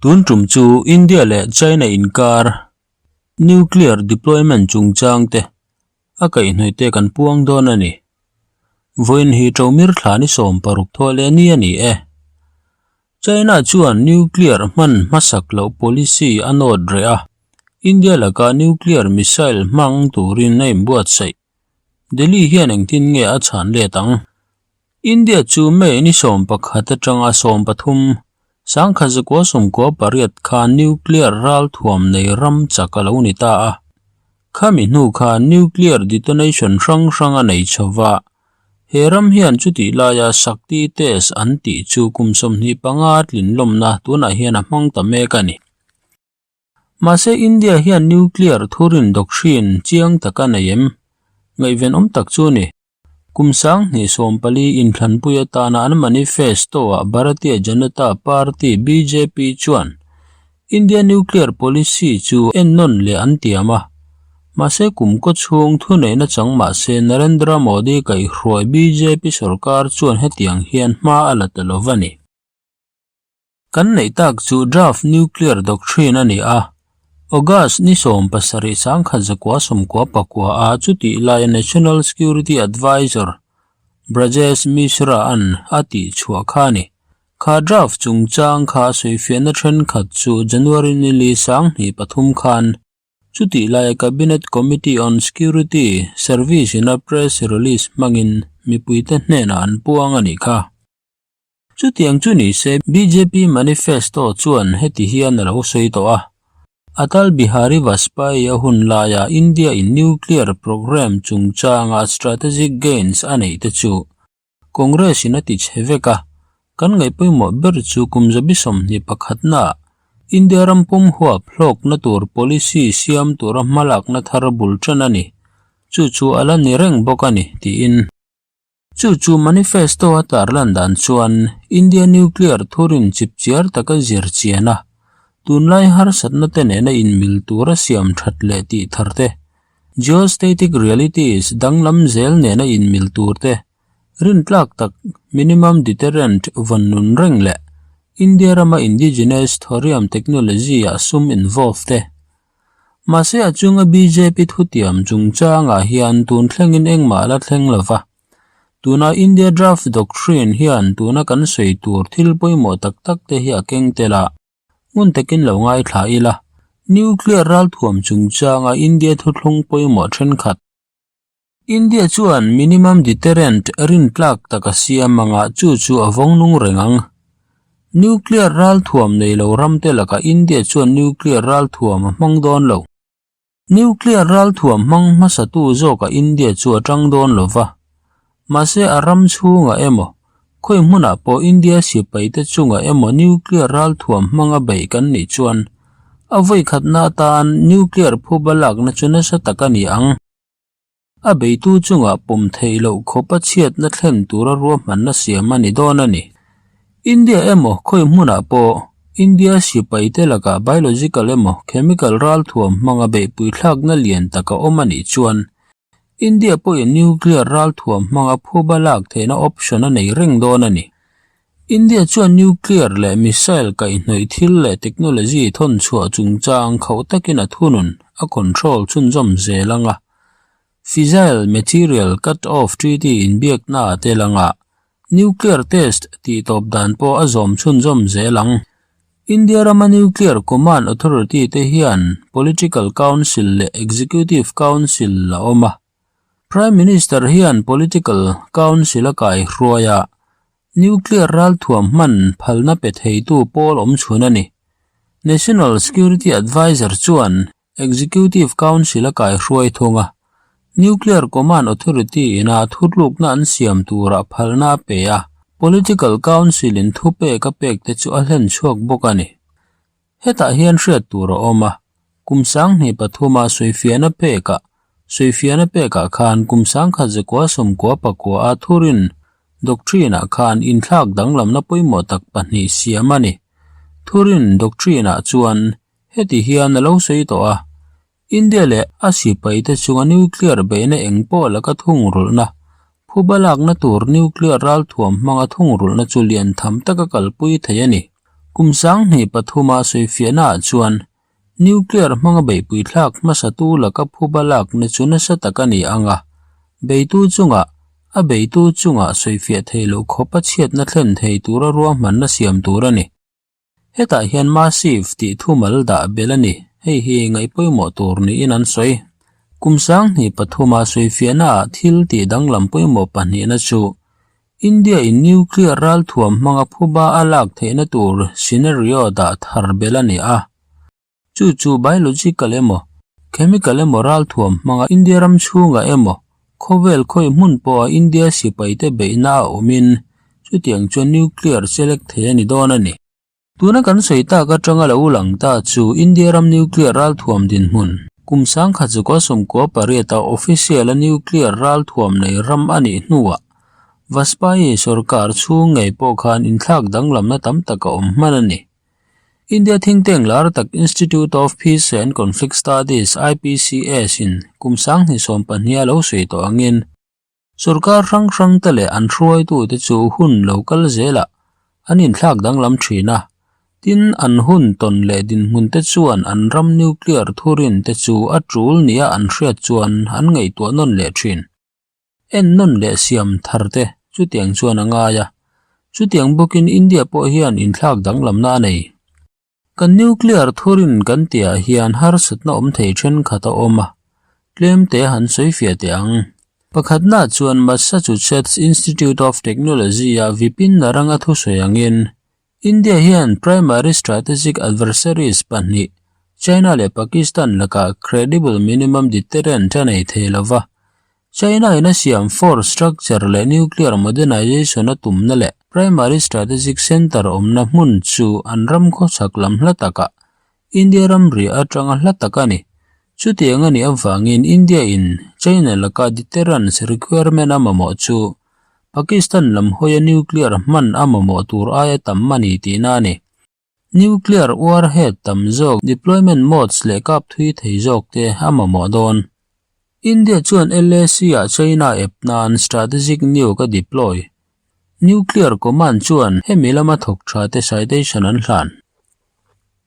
Tun tum chu India leh China inkar Nuclear deployment chungchang te a kaihhnawih te kan puang dawn a ni. Vawiin hi Ṭomir thla ni 16 thawh leh ni a ni e. China chuan nuclear hman hmasak loh policy a nawt reh a, India laka nuclear missile hmang turin a inbuatsaih. Delhi hian engtin nge a chhan let ang? India chu May ni 11 atanga 13, 1998 khan nuclear ralthuam nei ram chak a lo ni ta a. Khami hnu khan nuclear detonation hrang hrang a nei chho va. He ram hian chutih laia Shakti test an tih chu kum 25 tlinlawmna tunah hian a hmang ta mek a ni. Mahse India hian nuclear thurin doctrine chiang tak a nei em? Ngaihven awm tak chu a ni. Kum 2014 inthlanpui atana an manifesto-ah Bharatiya Janata Party, bjp, chuan India nuclear policy chu ennawn leh an tiam a. Mahse kum kaw chhung thuneihna chang mahse Narendra Modi kaihhruai bjp sorkar chuan hetiang hian hma a la ta lo va ni. Kan neih tak chu Draft Nuclear Doctrine a ni a, August ni 17 1999 a chutih laia National Security Advisor Brajesh Mishra-a'n a tih chhuah kha a ni. Kha draft chungchang kha sawifiahna thenkhat chu January ni li 2003 khan chutih laia Cabinet Committee on Security Service-ina press release hmangin mipuite hnenah an puang a nih kha. Chutiang chu ni se bjp manifesto chuan heti hian a lo sawi tawh a. Atal Bihari Vajpayee a hun laia India in nuclear programme chungchanga strategic gains a neih te chu Congress in a ti chhe vek a, kan ngaih pawimawh ber chu kum 21 naah India ram pum huap hlawkna tur policy siam tura hmalakna thar bul tan a ni. Chu chu a la ni reng bawk a ni, tiin. Chu chu manifesto a tarlan dan chuan India nuclear thurin chip chiar taka zir chian a, tunlai harsatna te nena inmil tura siam that leh tih thar te, geostatic realities danglam zel nena inmil tur te, rintlak tak minimum deterrent vawn nun reng leh India rama indigenous thorium technology-ah sum involve te. Mahse a chunga bjp thutiam chungchangah hian tun thlengin engmah la thleng lova. Tuna India Draft Doctrine hian tuna kan sawi tur thil pawimawh tak tak te hi a keng tel a, ngun takin lo ngaithla ila, nuclear ralthuam chungchanga India thuthlung pawimawh thenkhat. India chuan minimum deterrent rintlak tak a siam anga chu chu a vawng nung reng ang. Nuclear ralthuam nei lo ram te lakah India chuan nuclear ralthuam a hmang dawn lo. Nuclear ralthuam hmang hmasatu zawkah India chu a tang dawn lo va. Mahse a ram chhungah emaw, khawi hmunah pawh India sipai te chungah emaw nuclear ralthuam hmanga beih kan nih chuan a vawi khatna atan nuclear phuba lakna chu nasa tak a ni ang. A beitu chungah pawm theih loh khawp a chhiatna thlen tura ruahmanna siam a ni dawn a ni. India emaw khawi hmunah pawh India sipai te lakah biological emaw chemical ralthuam hmanga beihpui thlakna lian tak a awm a nih chuan India pawhin nuclear ralthuam hmanga phuba lak theihna option a nei reng dawn a ni. India chuan nuclear leh missile kaihhnawih thil leh technology thawn chhuah chungchang khauh takin a thunun a control chhunzawm zel anga Fissile Material Cut-off Treaty inbiakna a tel anga nuclear test tih tawp dan pawh a zawm chhunzawm zel ang. India rama Nuclear Command Authority te hian Political Council leh Executive Council a awm a. Prime Minister hian Political Council a kaihruai a, nuclear ralthuam hman phalna pe theitu pawl awm chhun a ni. National Security Advisor chuan Executive Council a kaihruai thung a, Nuclear Command Authority ina thutlukna an siam turah phalna a pe a, Political Council in thupek a pek te chu a hlen chhuak bawk a ni. Hetah hian hriat tur a awm a, kum 2003 a sawifiahna pekah sawifiahna pekah khan kum 1999 a thurin doctrine-ah khan inthlak danglamna pawimawh tak pahnih siam a ni. Thurin doctrine-ah chuan heti hian a lo sawi tawh a, India leh a sipai te chunga nuclear beihna eng pawh laka thungrulhna, phuba lakna tur nuclear ralthuam hmanga thungrulhna chu lian tham taka kalpui thei a ni. Kum 2003 a sawifiahna ah chuan nuclear hmanga beihpui thlak hmasatu laka phuba lakna chu nasa tak a ni ang a, beitu chungah a beitu chungah sawifiah thei loh khawpa chhiatna thlen thei tura ruahmanna siam tur a ni. Hetah hian massive tih thumal dah belh a ni, hei hi ngaih pawimawh tur niin an sawi. Kum 2003 a sawifiahna ah thil tih danglam pawimawh pahnihna chu India in nuclear ralthuam hmanga phuba a lak theihna tur scenario dah thar belh a ni a. Chu chu biological emaw, chemical emaw ralthuam hmanga India ram chhungah emaw, khawvel khawi hmun pawha India sipaite beihna a awmin chutiang chuan nuclear chelek thei a ni dawn a ni. Tuna kan sawi tak atanga lo lang ta chu India ram nuclear ralthuam dinhmun kum 1998 a official a nuclear ralthuam nei ram a nih hnuah Vajpayee sorkar chhung ngei pawh khan inthlak danglamna tam tak a awm hman a ni. India think tank lar tak Institute of Peace and Conflict Studies, IPCS, in kum 2020 a lo sawi tawh angin, sorkar hrang hrang te leh an hruaitute chu hun lo kal zelah an inthlak danglam thin a, tin an hun tawn leh dinhmun te chuan an ram nuclear thurin te chu a tul nia an hriat chuan an ngaihtuah nawn leh thin. En nawn leh siam thar te chutiang chuan a ngai a, chutiang bawkin India pawh hian inthlak danglamna a nei. Kan nuclear thurin kan tihah hian harsatna awm thei thenkhat a awm a, tlem te han sawi fiah teh ang. Pakhatna chuan Massachusetts Institute of Technology-a Vipin Narang a thusawi angin India hian primary strategic adversaries pahnih, China leh Pakistan lakah credible minimum deterrent a nei thei lo va. China in a siam force structure leh nuclear modernization a tumna leh primary strategic centre awmna hmun chu an ram khawchhak lam hla takah India ramri atanga hla tak a ni. Chutiang a nih avangin India in China laka deterrence requirement a mamawh chu Pakistan lam hawia nuclear hman a mamawh tur aia tam a ni tihna a ni. Nuclear warhead tam zawk, deployment modes leh kap thui thei zawk te a mamawh dawn. India chuan LAC-ah China ep nan strategic nuke a deploy. Nuclear command chuan hemi lama thawk tha te citation an hlan.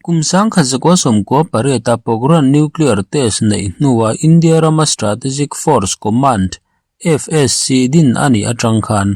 Kum 1998 a Pokhran nuclear test neih hnua India rama Strategic Force Command, FSC, din a nih atang khan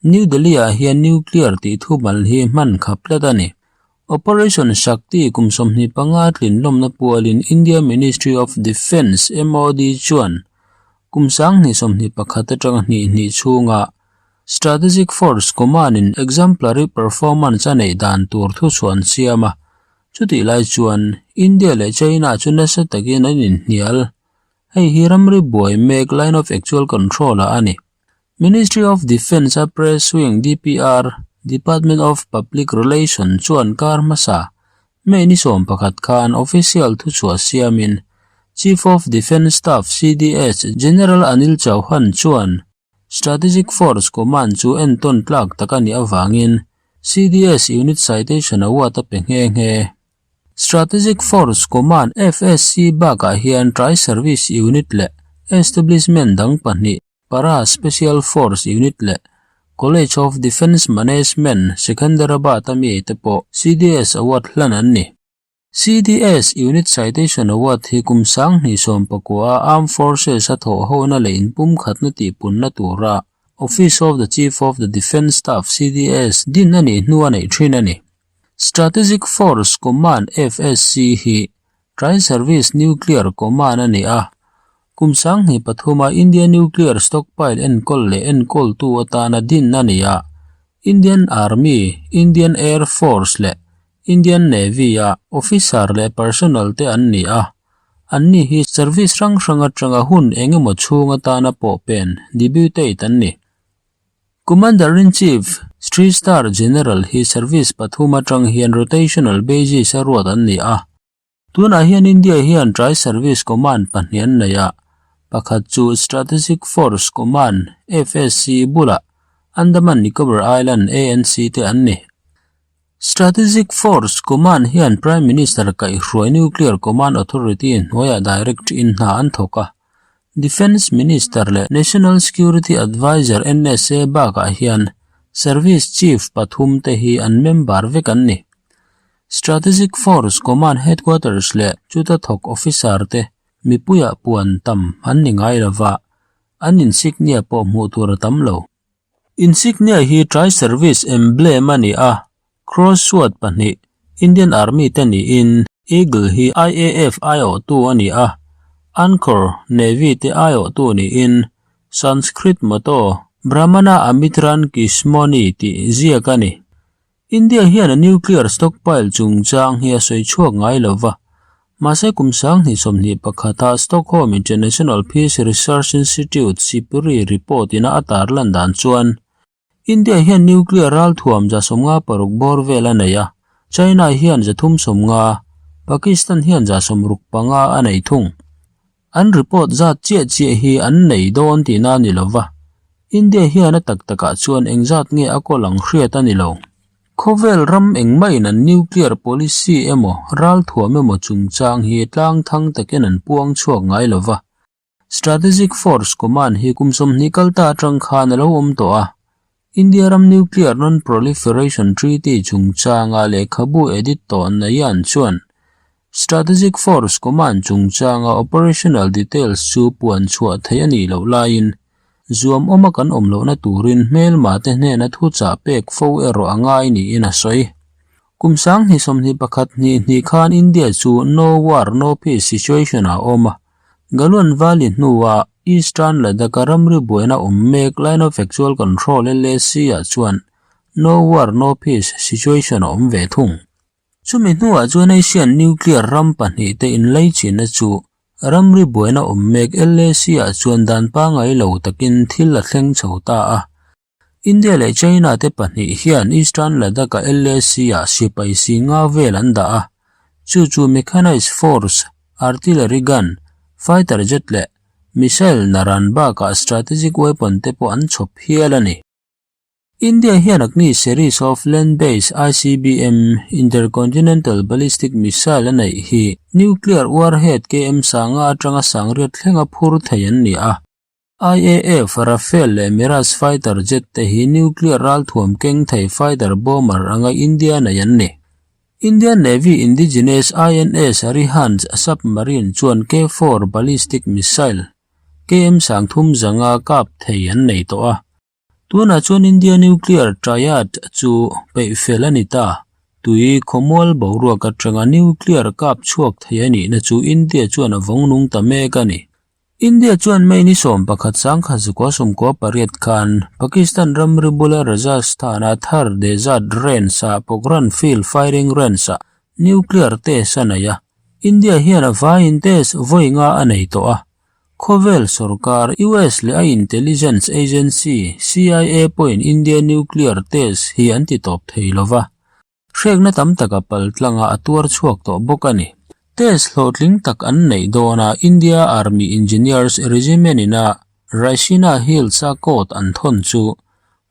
New Delhi-ah hian nuclear tih thumal hi hman khap tlat a ni. Operation Shakti kum 25 tlinlawmna pualin India Ministry of Defence, MOD, chuan kum 2021 atanga hnih hnih chhunga Strategic Force Command-in exemplary performance a neih dan tur thuchhuah an siam a, chutih lai chuan India leh China chu nasa takin an inhnial. Hei hi ramri buai mek Line of Actual Control-ah a ni. Ministry of Defence-a Press Wing DPR, Department of Public Relation, chuan kar hmasa May ni 11 khan official thuchhuah siamin Chief of Defence Staff, CDS, General Anil Chauhan chuan Strategic Force Command chu entawn tlak tak a nih avangin CDS Unit Citation Award a pe nghe nghe. Strategic Force Command, FSC, bakah hian Tri-Service Unit leh Establishment dang pahnih, Para Special Force Unit leh College of Defence Management, Secunderabad a mi te pawh CDS Award hlan an ni. CDS Unit Citation Award hi kum 2019 a Armed Forces a thawhhona leh inpumkhatna tihpunna tura Office of the Chief of the Defence Staff, CDS, din a nih hnu a neih thin a ni. Strategic Force Command, FSC, hi Tri-Service Nuclear Command a ni a, kum 2003 a India Nuclear Stockpile enkawl leh enkawltu atana din a ni a, Indian Army, Indian Air Force leh Indian Navy a officer leh personnel te an ni a, anni hi service hrang hrang atanga hun eng emaw chhung atana pawhpen, deputate, an ni. Commander-in-Chief, Three Star General hi service pathum atang hian rotational basis a ruat an ni a. Tunah hian India hian Tri-Service Command pahnih an nei a, pakhat chu Strategic Force Command, FSC, bulah Andaman Nicobar Island, ANC, te an ni. Strategic Force Command hian Prime Minister kaihhruai Nuclear Command Authority hnuaiah direct in hna an thawk a. Defence Minister leh National Security Adviser, NSA, bakah hian Service Chief pathum te hi an member vek an ni. Strategic Force Command Headquarters leh chuta thawk officer te mipuiah puan tam an ni ngai lova, an insignia pawh hmuh tur a tam lo. Insignia hi Tri-Service emblem a ni a, Cross Sword pahnih, Indian Army te niin Eagle hi IAF aiawhtu a ni a, Anchor, Navy te aiawhtu niin Sanskrit motto Brahmana Amitran Kismoni tih ziak a ni. India hian a nuclear stockpile chungchang hi a sawi chhuak ngai lo va, mahse kum 2021 a Stockholm International Peace Research Institute, SIPRI, report ina a tarlan dan chuan India hian nuclear ralthuam 56 bawr vel a nei a, China hian 350, Pakistan hian 65 a nei thung. An report zat chiah chiah hi an nei dawn tihna a ni lo va, India hian a tak takah chuan engzat nge a kawl ang hriat a ni lo. Khawvel ram engmahin an nuclear policy emaw ralthuam emaw chungchang hi tlang thang takin an puang chhuak ngai lo va. Strategic Force Command hi kum 20 kal ta atang khan a lo awm tawh a, India ram Nuclear Non-Proliferation Treaty chungchanga lehkhabu edit tawh Nayan chuan Strategic Force Command chungchanga operational details chu puan chhuah theih a nih loh laiin zuam awma kan awm lohna turin hmelma te hnena thuchah pek fo erawh a ngai niin a sawi. Kum 2021 hnih hnih khan India chu No War No Peace situation ah a awm a, Galwan Valley hnuah Eastern Ladakh-a ramri buaina awm mek Line of Actual Control, LAC, ah chuan No War No Peace situation a awm ve thung. Chumi hnuah chuan Asian nuclear ram pahnihte inlaichinna chu ramri buaina awm mek LAC ah chuan dan pangai lo takin thil a thleng chho ta a. India leh China te pahnih hian Eastern Ladakh-a LAC-ah sipai si nga vel an dah a, chu chu mechanized force, artillery gun, fighter jet leh missile naran bakah strategic weapon te pawh an chhawp hial a ni. India hian Agni series of land-based ICBM, intercontinental ballistic missile, a neih hi nuclear warhead KM sanga atanga sangriat thlenga phur thei an ni a. IAF, Rafale leh Mirage fighter jet te hi nuclear ralthuam keng thei fighter bomber anga India nei an ni. Indian Navy indigenous INS Arihant submarine chuan K-4 ballistic missile, KM 30 zanga kap thei an nei tawh a. Tunah chuan India nuclear triad chu peih fel a ni ta. Tui khawmual boruak atanga nuclear kap chhuak thei a nihna chu India chuan a vawng nung ta mek a ni. India chuan May ni 11 1998 khan Pakistan ramri bula Rajasthan-a Thar Desert Range-ah Pokhran Field Firing Range-ah nuclear test a nei a. India hian a vaiin test vawi nga a nei tawh a. Khawvel sorkar, US leh a intelligence agency, CIA pawhin India nuclear test hi an ti tawp thei lo va. Hrekna tam tak a pal tlanga a tuar chhuak tawh bawk a ni. Test hlawhtling tak an neih dawna India Army Engineers Regiment ina Raisina Hills-a coat an thawn chu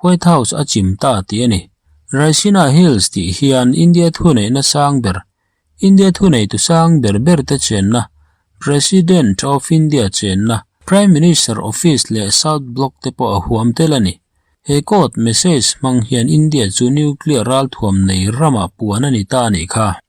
White House a chim ta tih a ni. Raisina Hills tih hian India thuneihna sang ber, India thuneitu sang ber ber te chenna, President of India chenna, Prime Minister Office leh South Block te pawh a huam tel a ni. He court message hmang hian India chu nuclear ralthuam nei ramah puan a ni ta a nih kha.